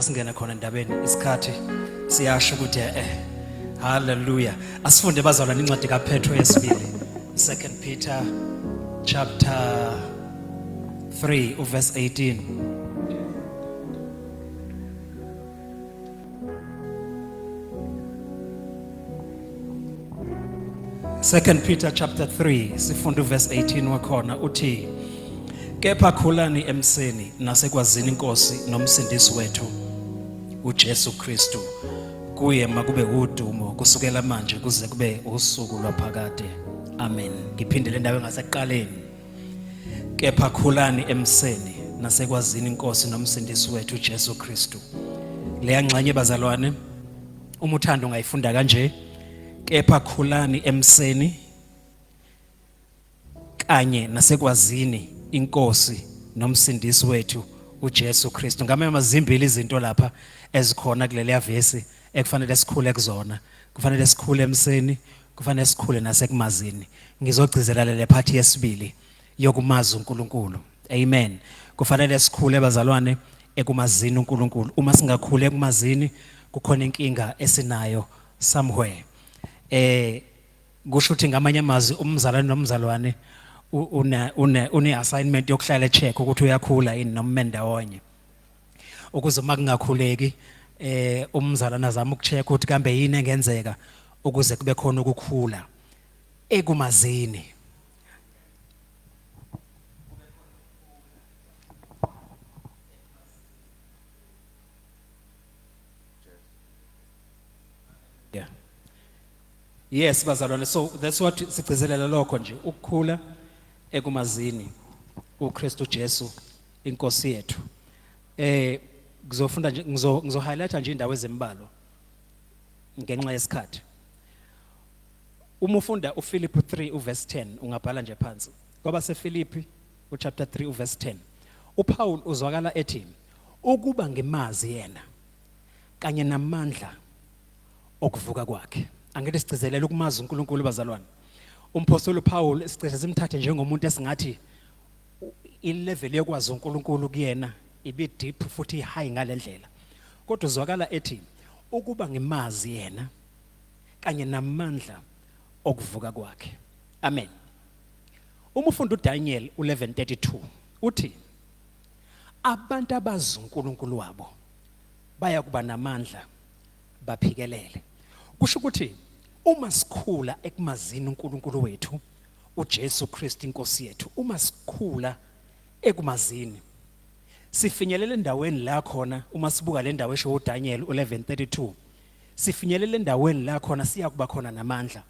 Asingene khona endabeni, isikhathi siyasho ukuthi eh haleluya. Asifunde bazalwane incwadi kaPetro yesibili, 2 Peter chapter 3 uverse 18. Second Peter chapter 3 sifunda uverse 18 wakhona uthi kepha khulani emseni nasekwazini inkosi nomsindisi wethu uJesu Kristu, kuye makube udumo kusukela manje kuze kube usuku lwaphakade. Amen. Ngiphinde le ndawo engasekuqaleni. Kepha khulani emseni nasekwazini inkosi nomsindisi wethu uJesu Kristu. Leya ngxenye bazalwane uma uthanda ungayifunda kanje, kepha khulani emseni kanye nasekwazini inkosi nomsindisi wethu uJesu Kristu. Ngamanye amazimbili izinto lapha ezikhona kuleliya vesi ekufanele sikhule kuzona. Kufanele sikhule emseni, kufanele sikhule nasekumazini. Ngizogcizelela le phathi yesibili yokumazi uNkulunkulu. Amen. Kufanele sikhule bazalwane ekumazini uNkulunkulu. Uma singakhuli ekumazini kukhona inkinga esinayo somewhere. Eh kusho ukuthi ngamanye amazwi umzalwane nomzalwane une une une assignment yokuhlala echeck ukuthi uyakhula yini noma ndawonye. Ukuze uma kungakhuleki eh umzalwane azama ukucheck ukuthi kambe yini engenzeka ukuze kube khona ukukhula ekumazini. Yeah. Yes bazalwane, so that's what sigcizelela lokho nje, ukukhula ekumazini uKristu Jesu inkosi yethu. Eh ngizofunda nje, ngizo highlighta nje indawo ezimbalwa ngenxa yesikhathi. Uma ufunda uFilipi 3 uverse 10 ungabhala nje phansi. Kwaba seFilipi uchapter 3 uverse 10. uPaul uzwakala ethi ukuba ngimazi yena kanye namandla okuvuka kwakhe. Angithi sigcizelela ukumazi uNkulunkulu bazalwane. Umphostoli uPaul sicishe simthathe njengomuntu esingathi ilevel yokwazi uNkulunkulu kuyena ibi deep futhi high ngalendlela. Kodwa uzwakala ethi ukuba ngimazi yena kanye namandla okuvuka kwakhe. Amen. Uma ufunda uDaniel u11:32 uthi abantu abazi uNkulunkulu wabo baya kuba namandla baphikelele. Kusho ukuthi uma sikhula ekumazini uNkulunkulu wethu uJesu Kristu inkosi yethu, uma sikhula ekumazini sifinyelela endaweni la khona, uma sibuka le ndawo esho uDaniel u11:32, sifinyelela endaweni la khona siyakuba khona namandla.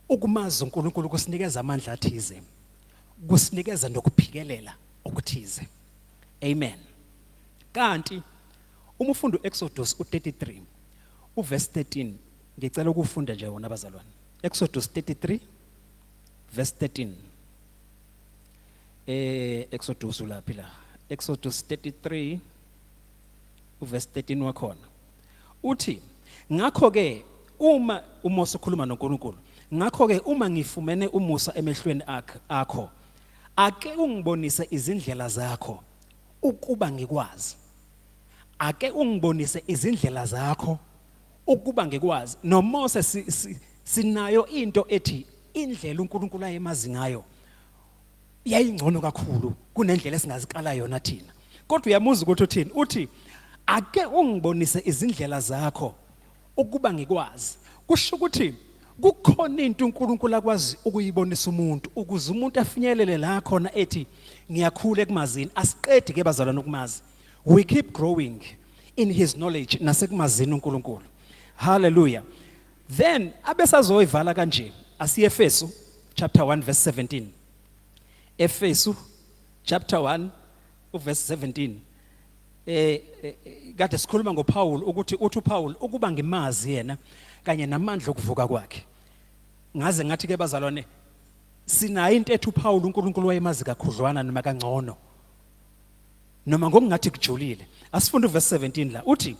Ukumazi uNkulunkulu kusinikeza amandla athize, kusinikeza nokuphikelela okuthize. Amen. Kanti uma ufunda uExodus u33 uverse 13, ngicela ukufunda nje wona bazalwane. Exodus 33 verse 13. Eh Exodus ulaphi la? Exodus 33 uverse 13 wakhona. Uthi ngakho ke uma uMose ukhuluma noNkulunkulu, ngakho ke uma ngifumene umusa emehlweni akho, ake ungibonise izindlela zakho ukuba ngikwazi. Ake ungibonise izindlela zakho ukuba ngikwazi. NoMose sinayo into ethi indlela uNkulunkulu ayemazi ngayo yayingcono kakhulu kunendlela esingazikala yona thina. Kodwa uyamuzwa ukuthi uthini? Uthi ake ungibonise izindlela zakho ukuba ngikwazi. Kusho ukuthi kukhona into uNkulunkulu akwazi ukuyibonisa umuntu ukuze umuntu afinyelele la khona ethi ngiyakhula ekumazini. Asiqedi ke bazalwane ukumazi. We keep growing in his knowledge nasekumazini uNkulunkulu. Hallelujah. Then abesazoyivala kanje, asiye Efesu chapter 1 verse 17. Efesu chapter 1 uverse 17. Eh, eh kade sikhuluma ngoPaul ukuthi uthi uPaul ukuba ngimazi yena kanye namandla okuvuka kwakhe. Ngaze ngathi ke bazalwane sinayo into ethi uPaul uNkulunkulu wayemazi kakhudlwana noma kangcono. Noma ngokungathi kujulile. Asifunde uverse 17 la. Uthi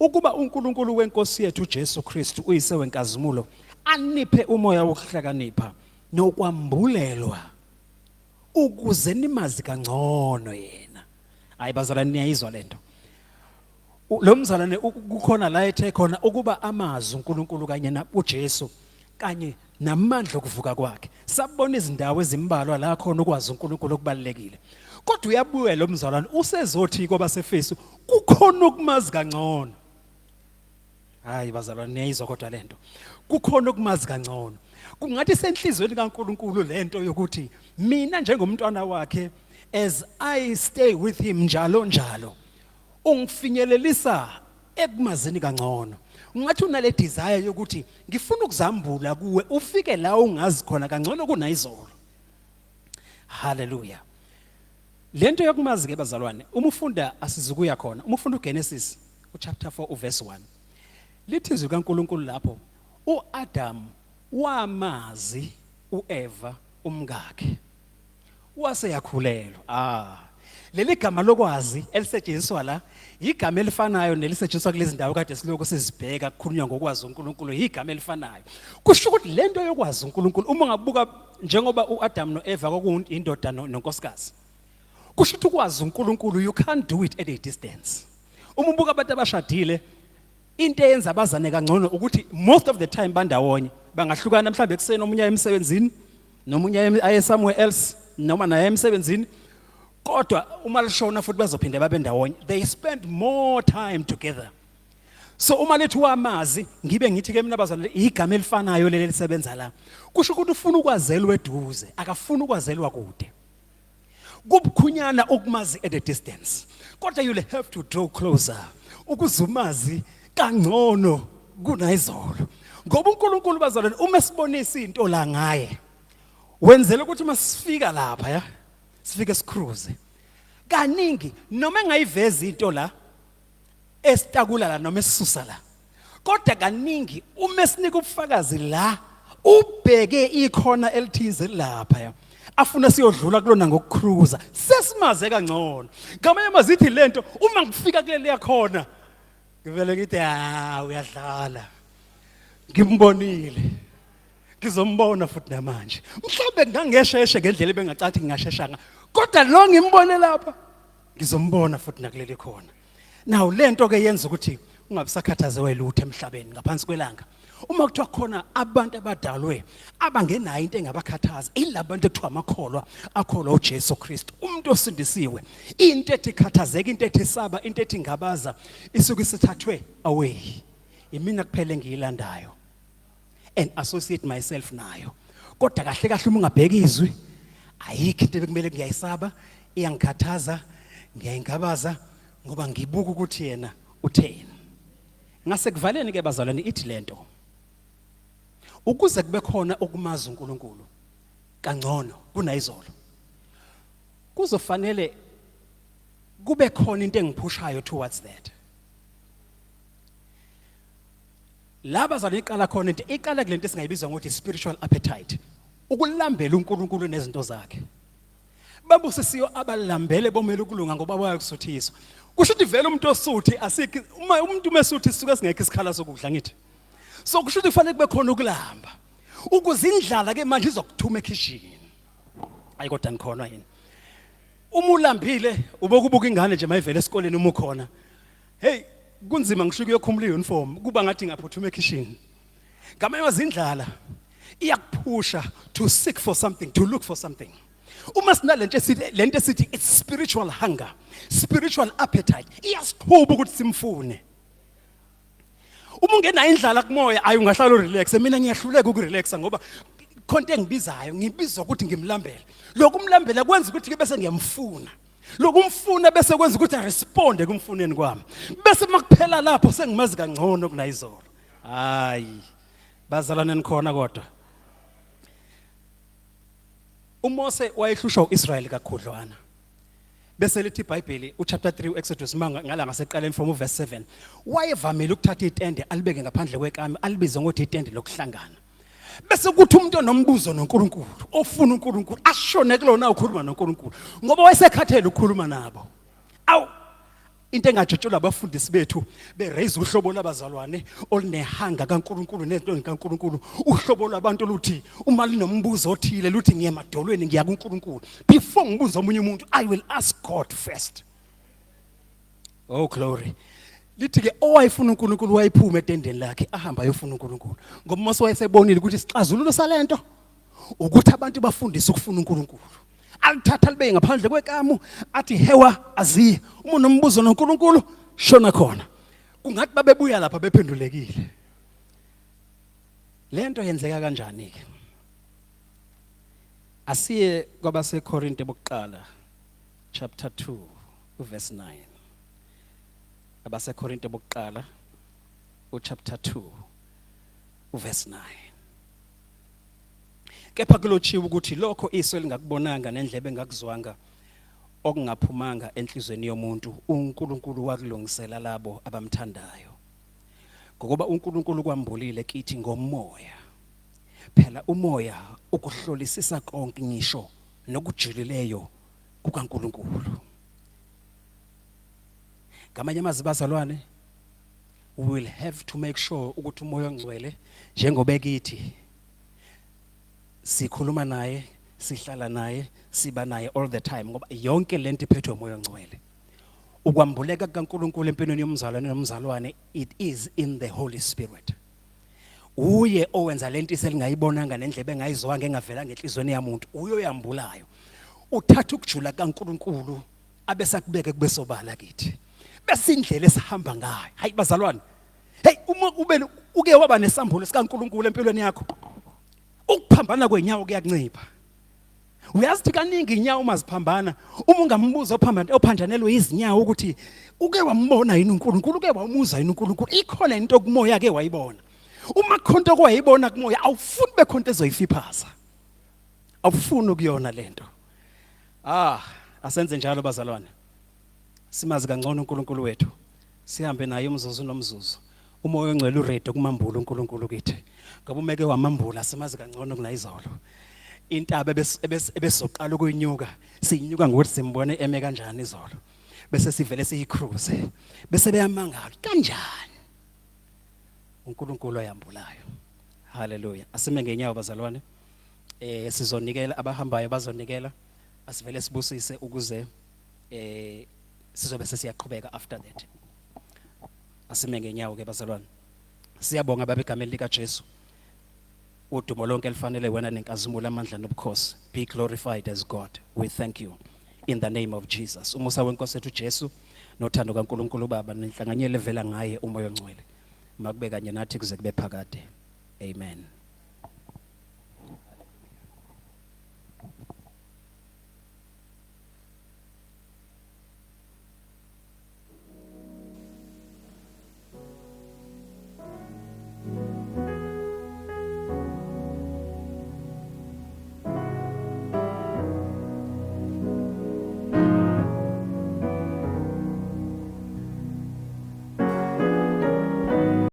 ukuba uNkulunkulu wenkosi yethu uJesu Kristu uyise wenkazimulo aniphe umoya wokuhlakanipha nokwambulelwa ukuze nimazi kangcono yena. Hayi bazalwane, niyayizwa lento. Lo mzalwane kukhona la ethe khona ukuba amazi uNkulunkulu kanye na uJesu kanye namandla okuvuka kwakhe. Sabona izindawo ezimbalwa la khona ukwazi uNkulunkulu okubalekile. Kodwa uyabuya lo mzalwane usezothi kwabaseFesu kukhona ukumazi kangcono. Hayi bazalwane, niyayizwa kodwa lento. Kukhona ukumazi kangcono. Kungathi senhlizweni kaNkulunkulu lento yokuthi mina njengomntwana wakhe, as I stay with him njalo njalo, ungifinyelelisa ekumazini kangcono. Ungathi unale desire yokuthi ngifuna ukuzambula kuwe, ufike la ungazi khona kangcono kunayizolo. Hallelujah. Lento yokumazi ke bazalwane, uma ufunda, asizukuya khona, uma ufunda uGenesis uchapter 4 uverse 1, lithi izwi kaNkulunkulu lapho, uAdam wamazi uEva umkakhe, wase yakhulelwa. Ah, leli gama lokwazi elisetshenziswa la igama elifanayo nelisetshenziswa kulezi ndawo kade silokhu sizibheka kukhulunywa ngokwazi uNkulunkulu, igama elifanayo. Kusho ukuthi lento yokwazi uNkulunkulu, uma ungabuka njengoba uAdam noEva kwakuyindoda nonkosikazi, kusho ukuthi ukwazi uNkulunkulu, you can't do it at a distance. Uma ubuka abantu abashadile, into eyenza abazane kangcono ukuthi most of the time bandawonye. Bangahlukana mhlawumbe ekuseni, omunye aye emsebenzini nomunye aye somewhere else, noma naye emsebenzini, kodwa uma lishona futhi bazophinde babe ndawonye. They spend more time together. So uma lethi wamazi, ngibe ngithi ke mina bazalwane, igama elifanayo leli lisebenza la. Kusho ukuthi ufuna ukwazelwa eduze, akafuni ukwazelwa kude. Kubukhunyana ukumazi at a distance, kodwa you'll have to draw closer ukuze umazi kangcono kunayizolo, ngoba uNkulunkulu bazalwane, uma esibonisa into la ngaye, wenzela ukuthi uma sifika lapha ya sifike sicruise kaningi, noma engayiveza into la esitakula la noma esisusa la, kodwa kaningi uma esinika ubufakazi la, ubheke ikhona elithize lapha ya afuna siyodlula kulona ngokucruisa, sesimaze kangcono. Ngamanye amazwi ithi lento, uma ngifika kuleli yakhona, ngivele ngithi, "Ah, uyadlala, ngimbonile, ngizombona futhi namanje." Mhlawumbe ngangesheshe ngendlela ebengacathi ngingasheshanga, kodwa lo ngimbone lapha, ngizombona futhi nakuleli khona. Now lento ke yenza ukuthi ungabisakhathazewe lutho emhlabeni ngaphansi kwelanga. Uma kuthiwa khona abantu abadalwe abangenayo into engabakhathaza, ilabantu ekuthiwa amakholwa, akholwa uJesu Kristu. Umuntu osindisiwe, into ethi khathazeka, into ethi saba, into ethi ngabaza, isuke isithathwe away. Imina kuphela engiyilandayo and associate myself nayo. Kodwa kahle kahle, uma ungabheka izwi, ayikho into ebekumele ngiyayisaba, iyangikhathaza, ngiyayingabaza, ngoba ngibuka ukuthi yena utheni. Ngase kuvaleni ke bazalwane, ithi lento, ukuze kube khona ukumazi uNkulunkulu kangcono kunayizolo, kuzofanele kube khona into engiphushayo towards that. La bazalwane iqala khona into, iqala kulento esingayibiza ngokuthi spiritual appetite, ukulambela uNkulunkulu nezinto zakhe. Babusisiwe abalambele bomele ukulunga, ngoba bayakusuthiswa. Kusho ukuthi vele umuntu osuthi asikho, uma umuntu mesuthi sisuke singekho isikhala sokudla, ngithi. So kusho ukuthi kufanele kube khona ukulamba, ukuze indlala ke manje izokuthuma ekhishini. Ayi, kodwa nikhona yini? Uma ulambile, ubokubuka ingane nje mayivele esikoleni, uma ukhona, hey, kunzima ngisho ukuyokhumula iuniform, kuba ngathi ngaphuthuma ekhishini. Ngamanye amazwi, indlala iyakuphusha to seek for something, to look for something. Uma sinalento esithi, lento esithi it's spiritual hunger, spiritual appetite, iyasiqhuba ukuthi simfune. Uma ungenayo indlala kumoya, ayi, ungahlala urelax. Mina ngiyahluleka ukurelaxa ngoba khonto engibizayo, ngibizwa ukuthi ngimlambele. Lokumlambela kwenza ukuthi ke bese ngiyamfuna. Lokumfuna bese kwenza ukuthi aresponde kumfuneni kwami, bese makuphela lapho sengimazi kangcono kunayizolo. Hayi bazalwane, nikhona? Kodwa uMose wayehlushwa uIsrael kakhudlwana, bese lithi iBhayibheli uchapter 3 uExodus, manga ngala ngaseqaleni from uverse 7, wayevamile ukuthatha itende alibeke ngaphandle kwekami, alibize ngokuthi itende lokuhlangana, bese kuthi umuntu onombuzo noNkulunkulu, ofuna uNkulunkulu, ashone kulona ukhuluma noNkulunkulu, ngoba wayesekhathele ukukhuluma nabo. Awu, into engajutshulwa abafundisi bethu beraise uhlobo labazalwane olunehanga kaNkulunkulu nezinto zikaNkulunkulu, uhlobo lwabantu oluthi uma linombuzo othile luthi, "Ngiye emadolweni, ngiya kuNkulunkulu. Before ngibuza omunye umuntu, I will ask God first." Oh glory. Lithi ke owayefuna uNkulunkulu wayephuma etendeni lakhe ahamba ayofuna uNkulunkulu. Ngoba uMose wayesebonile ukuthi isixazululo salento ukuthi abantu bafundise ukufuna uNkulunkulu. Alithatha libe ngaphandle kwekamu athi hewa aziye. Uma unombuzo noNkulunkulu shona khona. Kungathi babebuya lapha bephendulekile. Lento yenzeka kanjani ke? Asiye kwabaseKorinte bokuqala chapter 2 uverse 9. AbaseKorinte bokuqala uchapter 2 uverse 9. Kepha kulotshiwe ukuthi lokho iso elingakubonanga nendlebe engakuzwanga okungaphumanga enhlizweni yomuntu uNkulunkulu wakulungisela labo abamthandayo. Ngokuba uNkulunkulu kwambulile kithi ngomoya. Phela umoya ukuhlolisisa konke ngisho nokujulileyo kukaNkulunkulu. Ngamanye amazwi bazalwane, we will have to make sure ukuthi umoya ongcwele njengoba ekithi sikhuluma naye, sihlala naye, siba naye all the time, ngoba yonke lento iphethwe umoya ongcwele. Ukwambuleka kukaNkulunkulu empilweni yomzalwane nomzalwane, it is in the Holy Spirit. Uye owenza lento iselingayibonanga nendlebe engayizwanga engavelanga enhlizweni yamuntu, uye oyambulayo. Uthatha ukujula kaNkulunkulu abesakubeke kube sobala kithi, bese indlela esihamba ngayo. Hayi bazalwane, hey, uma ube uke waba nesambulo sikaNkulunkulu empilweni yakho, ukuphambana kwenyawo kuyancipha. Uyazi ukuthi kaningi inyawo uma ziphambana, uma ungambuza ophambana ophanjanelwe izinyawo ukuthi uke wambona yini uNkulunkulu, uke wamuzwa yini uNkulunkulu, ikhona into kumoya ke wayibona. Uma khona into okwayibona kumoya, awufuni bekhona into ezoyifiphaza, awufuni ukuyona lento. Ah, asenze njalo bazalwane, simazi kangcono uNkulunkulu wethu, sihambe naye umzuzu nomzuzu. Umoya ongcwele uready ukumambula uNkulunkulu kithi, ngoba umeke wamambula simazi kangcono kunayizolo. Intaba ebesoqala ukuyinyuka siyinyuka ngokuthi simbone eme kanjani izolo, bese sivele siyicruise, bese beyamangala kanjani uNkulunkulu ayambulayo. Haleluya. Asime ngenyawo bazalwane. Sizonikela, abahambayo bazonikela. Asivele sibusise ukuze sizobe sesiyaqhubeka after that. Asime ngenyawo ke bazalwane. Siyabonga Baba egameni lika Jesu. Udumo lonke lifanele wena nenkazimulo, amandla nobukhosi. Be glorified as God. We thank you in the name of Jesus. Umusa wenkosi ethu Jesu nothando kaNkulunkulu Baba nenhlanganyelo evela ngaye umoya ongcwele makube kanye nathi kuze kube phakade. Amen.